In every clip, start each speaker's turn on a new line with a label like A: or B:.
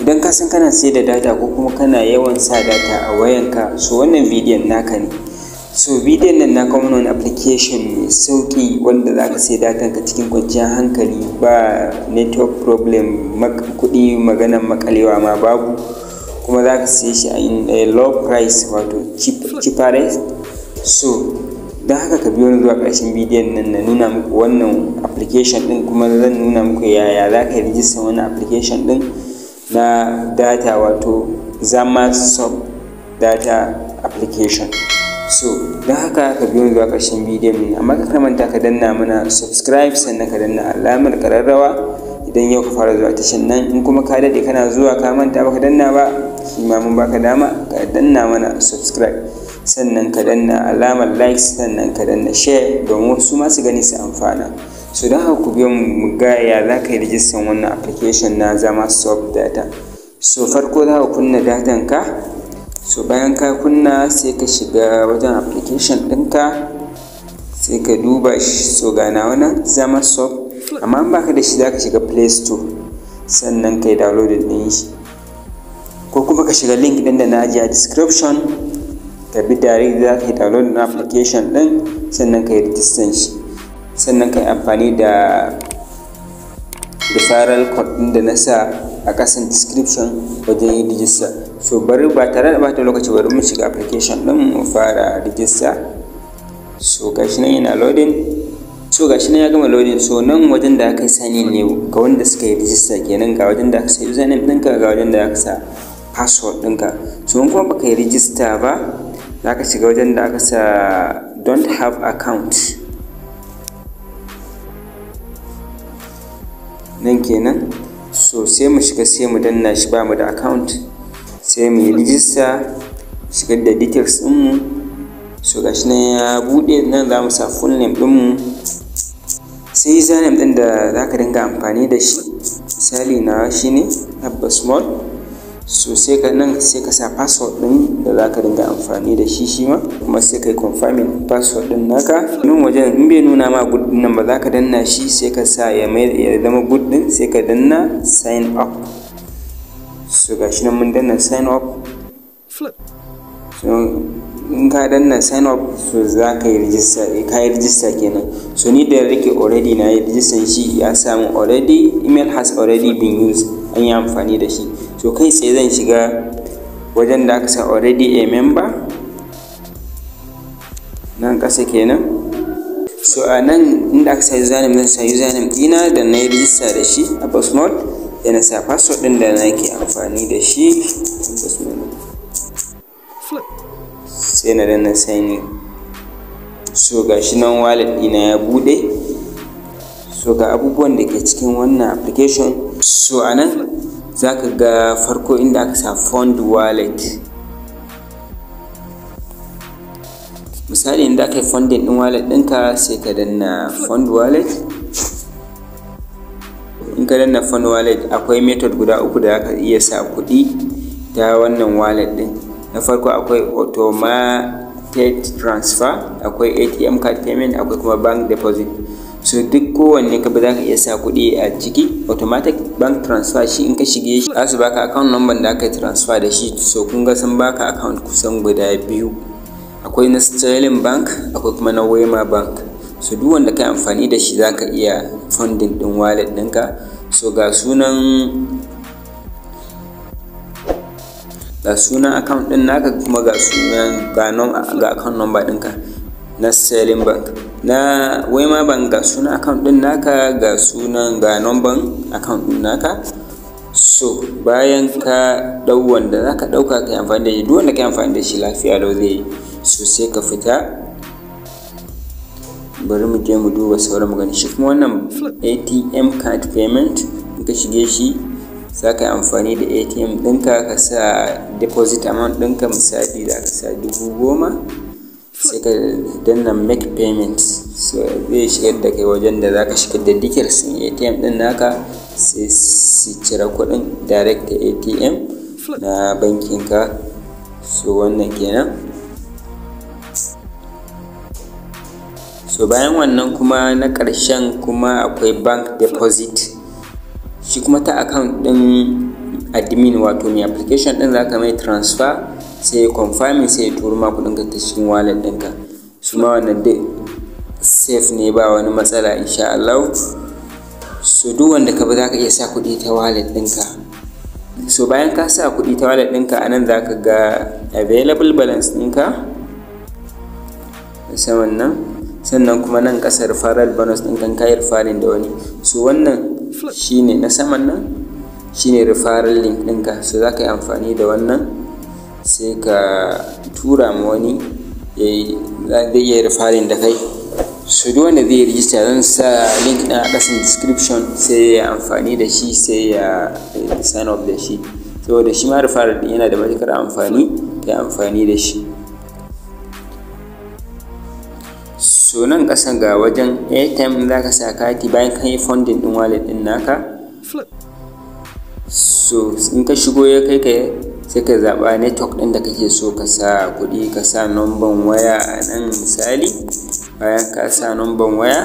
A: Idan ka san kana sai da data ko kuma kana yawan sa data a wayanka, so wannan bidiyon naka ne. So bidiyon nan na kawo mana wani application mai sauƙi wanda za ka sai datan ka cikin kwanciyar hankali, ba network problem, kuɗi maganan maƙalewa ma babu, kuma za ka siye shi in a low price, wato cheaper rate. So don haka ka biyo ni zuwa ƙarshen bidiyon nan na nuna muku wannan application ɗin, kuma zan nuna muku yaya za ka yi rijistar wannan application ɗin na data, wato Zamazsupp data application. So don haka ka biyo ni zuwa ƙarshen bidiyon nan, amma kar ka manta ka danna mana subscribe, sannan ka danna alamar ƙararrawa idan yau ka fara zuwa tashan nan. In kuma ka daɗe kana zuwa ka manta baka danna ba, shi ma mun baka dama ka danna mana subscribe, sannan ka danna alamar like, sannan ka danna share domin wasu ma su gani su amfana. So don haka ku biyo mu ga ya za ka yi rijistan wannan application na Zamazsupp data. So farko za ka kunna datan ka. So bayan ka kunna, sai ka shiga wajen application ɗinka, sai ka duba shi. So ga nawa nan, Zamazsupp, amma in baka da shi za ka shiga Play Store, sannan ka yi downloading ɗin shi, ko kuma ka shiga link ɗin da na ajiye a description, ka bi direct za ka yi download na application ɗin, sannan ka yi rijistan shi, sannan ka yi amfani da referral code ɗin da na sa a ƙasan description wajen yin rijista. So bari ba tare da ɓata lokaci, bari mu shiga application ɗin mu fara rijista. So gashi nan yana loading. So gashi nan ya gama loading. So nan wajen da aka yi sign in ne ga wanda suka yi rijista kenan. Ga wajen da aka sa username ɗinka, ga wajen da aka sa password ɗinka. So in kuma baka yi rijista ba, za ka shiga wajen da aka sa "don't have account" nan kenan. So sai mu shiga, sai mu danna shi, ba mu da account, sai mu yi rijista, shigar da details ɗinmu. So gashi nan ya buɗe. Nan za mu sa full name ɗinmu, sai username ɗin da za ka dinga amfani da shi, misali nawa shine Abba Small. So sai ka nan sai ka sa password ɗin da za ka dinga amfani da shi, shi ma kuma sai ka yi confirming password ɗin naka. Nan wajen in bai nuna ma good ɗin nan ba, za ka danna shi, sai ka sa ya mai ya zama good ɗin, sai ka danna sign up. So gashi nan mun danna sign up. So in ka danna sign up, so za ka yi rijista, ka yi rijista kenan. So ni da rike already na yi rijistan shi, ya samu already "email has already been used", an yi amfani da shi. So kai tsaye zan shiga wajen da aka sa "already a member" nan ƙasa kenan. So a nan inda aka sa username, zan sa username ɗina da na yi rijista da shi, Abba Small, da na sa password ɗin da nake amfani da shi, Abba Small, sai na danna sign in. So gashi nan wallet ɗina ya buɗe. So ga abubuwan da ke cikin wannan application. So a nan za ka ga farko inda aka sa "fund wallet". Misali, inda aka yi funding ɗin wallet ɗinka, sai ka danna fund wallet. In ka danna fund wallet, akwai method guda uku da aka iya sa kuɗi ta wannan wallet ɗin. Na farko akwai automated transfer, akwai ATM card payment, akwai kuma bank deposit. So duk kowanne ka bi za ka iya sa kuɗi a ciki. Automatic bank transfer, shi in ka shige shi, za su baka account number da aka yi transfer da shi. So kun ga sun baka account kusan guda biyu, akwai na Sterling Bank, akwai kuma na Wema Bank. So duk wanda ka yi amfani da shi, za ka iya funding ɗin wallet ɗinka. So ga sunan account ɗin naka, kuma ga sunan ga account number ɗinka na Sterling Bank. Na Wema Bank, ga sunan account ɗin naka, ga sunan, ga number account ɗin naka. So bayan ka ɗau wanda za ka ɗauka ka yi amfani da shi, duk wanda ka yi amfani da shi lafiya lau zai yi. So sai ka fita. Bari mu je mu duba sauran mu gani. Shi kuma wannan ATM card payment, in ka shige shi, za ka yi amfani da ATM ɗinka ka sa deposit amount ɗinka. Misali, za ka sa 10,000, sai ka danna make payment. So zai shigar da kai wajen da za ka shigar da details ɗin ATM ɗin naka, sai su cire kuɗin direct ta ATM na bankinka. So wannan kenan. So bayan wannan kuma, na ƙarshen kuma akwai bank deposit. Shi kuma ta account ɗin admin, wato mai application ɗin, za ka mai transfer, sai ya confirming, sai ya turo ma kuɗinka ta cikin wallet ɗinka. Su ma wannan duk safe ne, ba wani matsala insha Allah. So duk wanda ka bi za ka iya sa kuɗi ta wallet ɗinka. So bayan ka sa kuɗi ta wallet ɗinka, a nan za ka ga available balance ɗinka saman nan. Sannan kuma nan ƙasa referral bonus ɗinka in ka yi referring da wani. So wannan shine na saman nan, shine referral link ɗinka. So za ka yi amfani da wannan, sai ka tura ma wani, zai iya referring da kai. So duk wanda zai rijista, zan sa link ɗin a ƙasan description, sai ya amfani da shi, sai ya sign up da shi, saboda shi ma referral ɗin yana da matuƙar amfani, ka yi amfani da shi. So nan ƙasan ga wajen airtime, za ka sa kati bayan ka yi funding ɗin wallet ɗin naka. So in ka shigo ya kai ka, sai ka zaɓa network ɗin da kake so ka sa kuɗi, ka sa number waya a nan misali. Bayan ka sa number waya,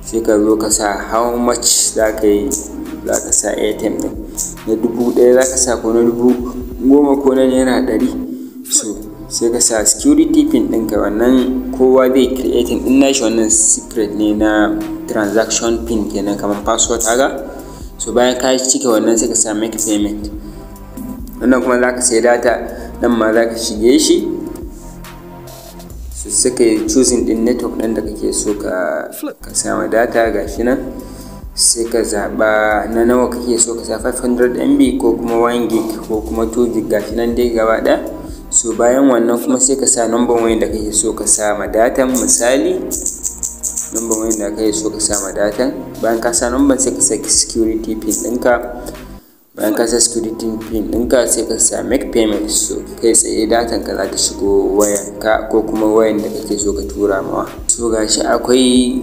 A: sai ka zo ka sa how much za ka yi, za ka sa airtime ɗin. Na 1000 za ka sa, ko na 10,000, ko na ₦100. So sai ka sa security pin ɗinka. Wannan kowa zai creating ɗin nashi, wannan secret ne na transaction pin kenan, kamar password haka. So bayan ka cike wannan, sai ka sa make payment. Wannan kuma za ka sai data, nan ma za ka shige shi. So sai ka yi choosing ɗin network ɗin da kake so ka sama data, gashi nan. Sai ka zaɓa na nawa kake so ka sa, 500 MB ko kuma 1 gig ko kuma 2 gig, gashi nan dai gaba ɗaya. So bayan wannan kuma sai ka sa number wayan da kake so ka sa ma datan, misali number wayan da kake so ka sa ma datan. Bayan ka sa number, sai ka sa security pin ɗinka. Bayan ka sa security pin ɗinka, sai ka sa make payment. So kai tsaye datan ka za ta shigo wayanka ko kuma wayan da kake so ka tura mawa. So gashi akwai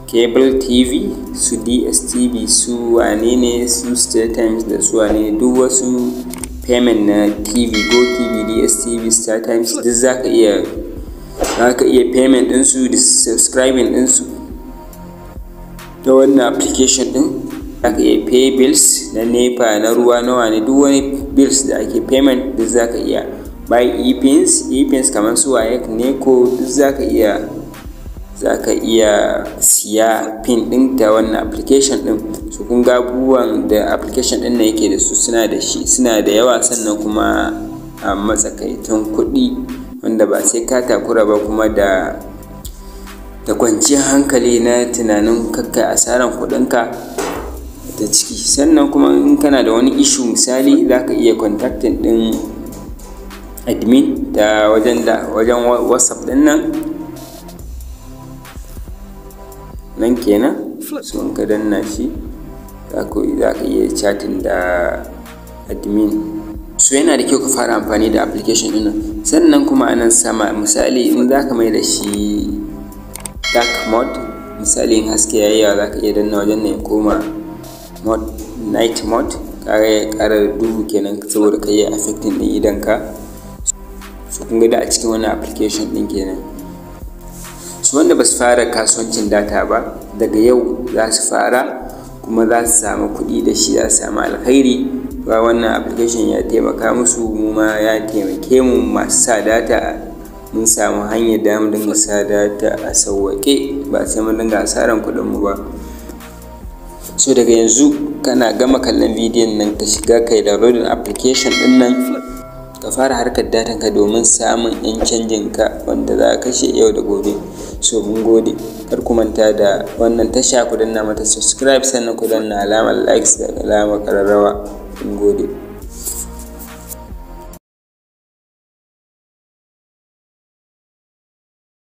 A: cable TV, su DSTV, su wane ne, su StarTimes da su wane, duk wasu payment na TV, GoTV, DSTV, StarTimes, duk za ka iya payment ɗinsu da subscribing ɗinsu ta wannan application ɗin. Za ka iya pay bills na NEPA, na ruwa, na wane, duk wani bills da ake payment duk za ka iya. Buy e-pins, e-pins kamar su WAEC, NECO, duk za ka iya siya pin ɗin ta wannan application ɗin. So kun ga abubuwan da application ɗin nan yake da su, suna da shi, suna da yawa, sannan kuma a matsakaitan kuɗi wanda ba sai ka takura ba, kuma da kwanciyar hankali na tunanin kar kai asaran kuɗinka ta ciki. Sannan kuma in kana da wani issue, misali, za ka iya contacting ɗin admin ta wajen WhatsApp ɗin nan, nan kenan. So in ka danna shi, za ka iya chatting da admin. So yana da kyau ka fara amfani da application ɗin nan. Sannan kuma a nan sama, misali in za ka mai da shi dark mode, misali in haske ya yi yawa, za ka iya danna wajen nan ya koma mode, night mode, kaga ya ƙara duhu kenan, saboda kar yayi affecting ɗin idonka. So kun ga da a cikin wannan application ɗin kenan. So wanda ba su fara kasuwancin data ba, daga yau za su fara, kuma za su samu kuɗi da shi, za su samu alkhairi. Ba wannan application ya taimaka musu, mu ma ya taimake mu masu sa data. Mun samu hanyar da mu dinga sa data a sauwaƙe, ba sai mun dinga asaran kuɗin mu ba. So daga yanzu kana gama kallon bidiyon nan, ka shiga kai downloading application ɗin nan, ka fara harkar datan ka domin samun 'yan canjin ka wanda za ka kashe yau da gobe. So mun gode, kar ku manta da wannan tasha, ku danna mata subscribe, sannan ku danna alamar likes da alamar ƙararrawa. Mun gode.